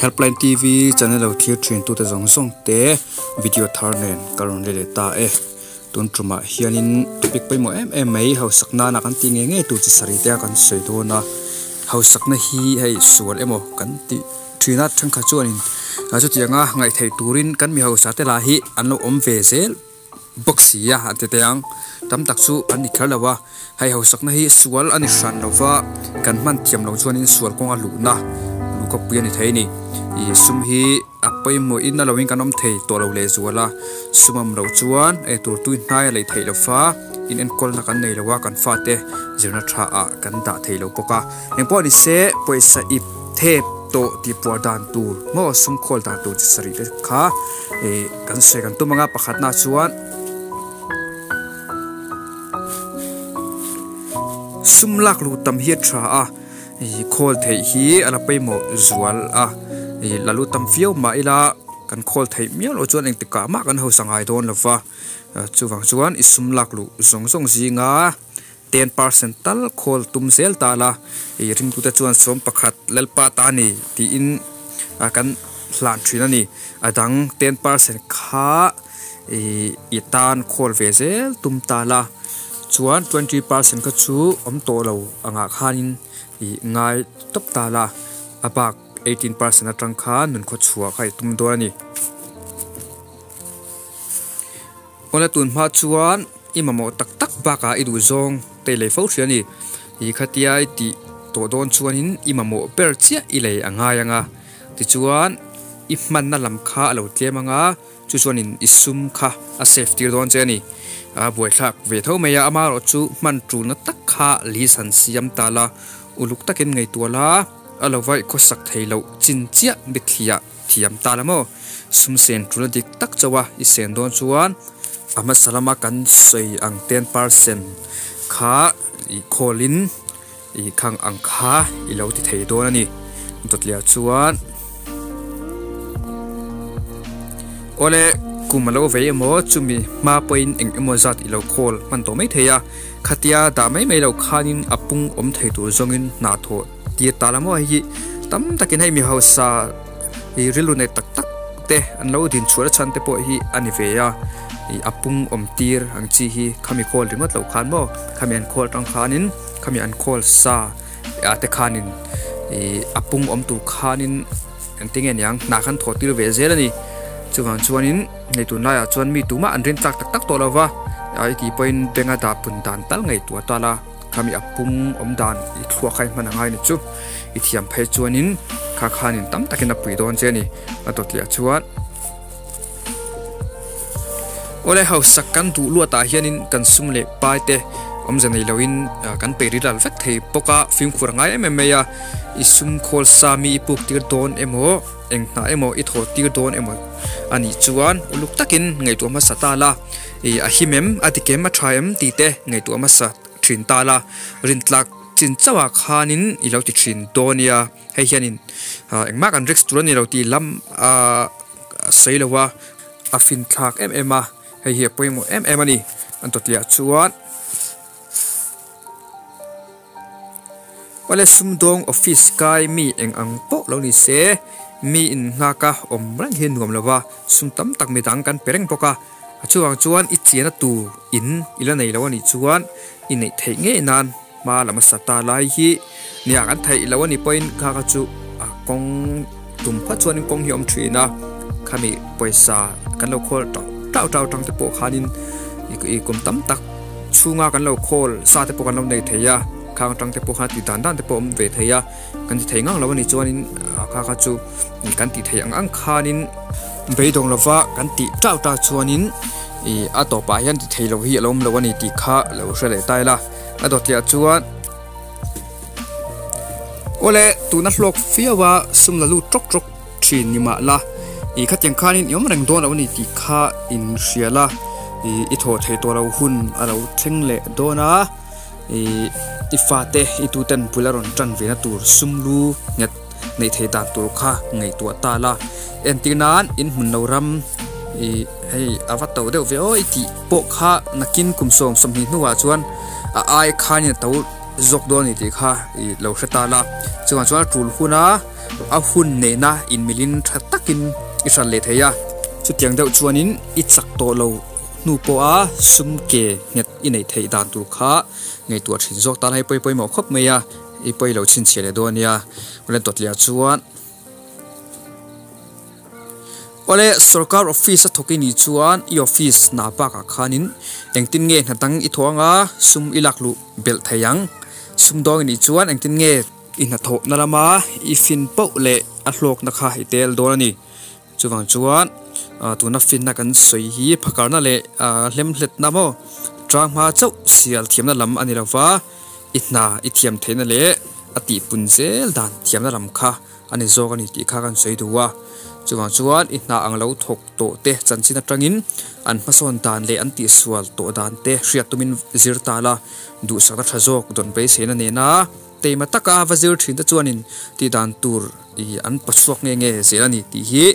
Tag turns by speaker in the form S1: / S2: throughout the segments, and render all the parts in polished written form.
S1: Helpline TV channel lo thlir thin tute zawng zawng te video thar nen ka rawn let leh ta e. Tun tumah hianin topic pawimawh em em mai hausak nana kan tih ngei ngei tur chi sarih te a kan sawi dawn a. Hausakna hi hei sual emaw kan tih thin a thenkhat chuanin chutianga ngaihtheih turin kan mi hausa te lah hi an lo awm ve zel. Bawk si a an ti teh ang. Tam tak chu an ni kher lo a, hei hausakna hi sual a ni hran lo va, kan hman thiam lo chuanin sual kawnga luhna luhkawpui a ni thei a ni. Ih sum hi a pawimawhin a loin kan awm thei tawh lo lehzual a, sum awm loh chuan eitur tui hnai a lei theih lo va, in enkawlna kan nei lo a, kan fate zirna tha ah kan dah thei lo bawk a. Engpawh ni se pawisa ip thep tawh tih puar dan tur maw sum khawl dan tur chi sarih te kha ih kan sawi kan tum anga pakhatna chuan sum lak luh tam hi a tha a ih khawl theih hi a la pawimawh zual a ih la lu tam viau mah ila kan khawl theih miau loh chuan engtikah mah kan hausa ngai dawn lo va chuvang chuan i sum lak luh zawng zawng zinga. 10% tal khawl tum zel ta la, i ringtute chuan 11 Lalpa ta a ni tiin kan hlan thin a ni. A dang 10% kha i tan khawl ve zel tum ta la, chuan 20% kha chu awm tawh lo angah khanin i ngai tawp ta la, a bak 18% atang khan nun khawchhuah kha i tum dawn a ni. Awle tun hma chuan. I mamawh tak tak bakah i duh zawng te i lei fo hria a ni. I khatia i tih tawh dawn chuanin i mamawh ber chiah i lei a ngai ang a. Tichuan i hmanna lam kha a lo tlem ang a, chu chuanin i sum kha a save tir dawn che a ni. A buaithlak ve tho mai a, amaherawhchu hman tulna tak kha list han siam ta la, uluk takin ngaihtuah la, a lo vaih khawsak thei loh chin chiah bithliah thiam ta la maw? Sum sen tul a dik tak chauh a, i sen dawn chuan a hmasa lama kan sawi ang 10% kha i khawlin i khang ang kha i lo ti thei dawn a ni. Dawtliah chuan Awle kum a lo vei emaw chumi hma pawhin eng emaw zat i lo khawl hman tawh mai thei a, khatia dah mai mai lo khanin a pung awm thei tur zawngin hna thawh tir ta la maw hei hi tam takin hei mi hausa ih rilru nei tak tak te an lo din chhuah na chhan te pawh hi a ni ve a ih a pung awm tir ang chi hi khami khawl ringawt loh khan maw khami an khawl atang khanin khami an khawl sa ah te khanin ih a pung awm tur khanin engtin nge niang hna khan thawh tir ve zel a ni chuvang chuanin hei tunlaiah chuan mi tumah an rin tlak tak tak tawh lo va a i tih pawhin bank a dah pun dan tal ngaihtuah ta la. Khami a pung awm dan i thluak kha i hman a ngai ni chu i thiam phei chuanin kha khanin tam takin a pui dawn che a ni a dawtliah chuan awle hausak kan duh luatah hianin kan sum leh pai te awmze nei loin kan peih rilral vek thei bawk a fimkhur a ngai em em mai a i sum khawl sa mi i puk tir dawn emaw eng hnah emaw i thaw tir dawn emaw a nih chuan uluk takin ngaihtuah hmasa ta la. Ih a him em, a dik em, a tha em tih te ngaihtuah hmasa thin ta la, rintlak chin chauhah khanin i lo ti thin dawn nia, hei hianin engmah kan risk tur a ni lo tih lam a sawi lo a, a finthlak em em a, hei hi a pawimawh em em a ni an tawtliah chuan. Awle sumdawng office kai mi eng ang pawh lo ni se, mi in nghak a awm reng hi nuam lo va, sum tam tak midang kan pe reng bawk a, a chuvang chuan i chian a tur in i la nei lo a nih chuan i neih theih ngei nan hma lam a sa ta lai hi nia kan theih lo a nih pawhin kha kha chu a kawng tum phawt chuanin kawng hi a awm thin a, khami pawisa kan lo khawl tauh tauh tauh atang te pawh khanin i kum tam tak chhunga kan lo khawl sa te pawh kan lo nei thei a khang atang te pawh khan tih dan dan te pawh a awm ve thei a kan ti thei ngang lo a nih chuanin kha kha chu kan tih theih ang ang khanin beidawng lova kan tih tauh tauh chuanin ih a tawpah hian ti thei lo hi a lo awm lo a ni tih kha lo hre leh ta ila a dawtliah chuan awle tuna hlawk viau a sum la lut tawk tawk thin ni mah la ih khatiang khanin i awm reng dawn lo a ni tih kha in hria la ih i thaw thei tawh lo hun a lo thleng leh dawn a ih i fate i tuten bul a rawn tan ve na tur sum lu nghet neih theih dan tur kha ngaihtuah ta la entir nan in hmun lo ram ih hei a va to deuh ve aw i tih pawh kha nakin kum 20 hnuah chuan a ai khanin a to zawk dawn a ni tih kha ih lo hre ta la chuvang chuan a tul hun a. a hun nena inmilin tha takin i hran leh thei a. Chutiang deuh chuanin i chak tawh lo hnu pawha sum ke nghet i neih theih dan tur kha ngaihtuah thin zawk tan hei pawi pawimawh khawp mai a, i pawi lo chhinchhiah leh dawn nia. Awle Dawtliah chuan Awle sorkar office a thawk i nih chuan i office hna bakah khanin engtin nge hna dang i thawh anga sum i lak luh belh thei ang. Sum dawng i nih chuan engtin nge i hnathawhna lama i fin poh leh a hlawkna kha i tel dawn a ni. Chuvang chuan tuna finna kan sawi hi phakarna leh hlemhletna maw tang hma chauh sial thiamna lam a ni lo va, i hna i thiam theihna leh a tihpun zel dan thiamna lam kha a ni zawk a ni tih kha kan sawi duh a. Chuvang chuan i hna ang lo thawk tawh te chanchin atangin an hmasawn dan leh an tihsual tawh dan te hriat tumin zir ta la, duhsakna tha zawk dawn beiseina nena Teima taka va zir thin te chuanin tih dan tur ih an pachhuak nge nge zel a ni tih hi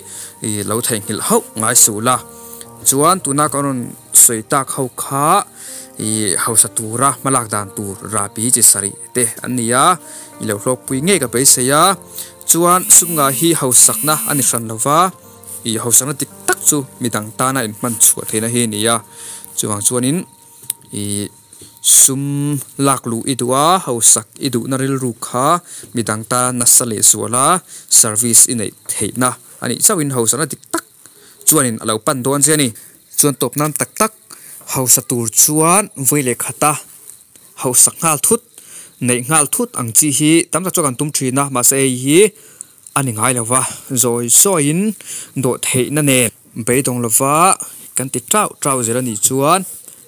S1: ih lo theihnghilh hauh ngai suh la. Chuan tuna kan rawn sawi tak ho kha ih hausa tura hmalak dan tur rabi chi sarih te an ni a, i lo hlawkpui ngei ka beisei a. Chuan sumnga hi hausakna a ni hran lova, ih hausakna dik tak chu midang tana inhman chhuah theihna hi a ni a. Chuvang chuanin. Ih sum lak luh i duh a, hausak i duhna rilru kha midang tan nasa leh zual a, service i neih theihna a nih chauhin hausakna dik tak chuanin a lo pan dawn che a ni. Chuan tawp nan tak tak hausa tur chuan vawi leh khata hausak nghal thut, neih nghal thut ang chi hi tam tak chuan kan tum thin a, mahse hei hi a ni ngai lo va, zawi zawiin dawh theihna nen beidawng lova kan ti tau tau zel a nih chuan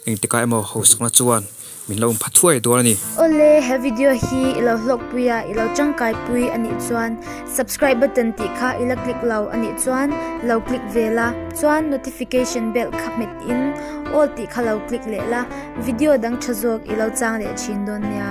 S1: engtikah emaw hausakna chuan min lo awm pha thuai dawn a ni.
S2: Awle, he video hi i lo hlawkpui a, i lo tangkaipui a nih chuan subscribe button tih kha i la click lo a nih chuan lo click ve la, chuan notification bell kha hmet in all tih kha lo click leh la, video dang tha zawk i lo chang leh thin dawn nia.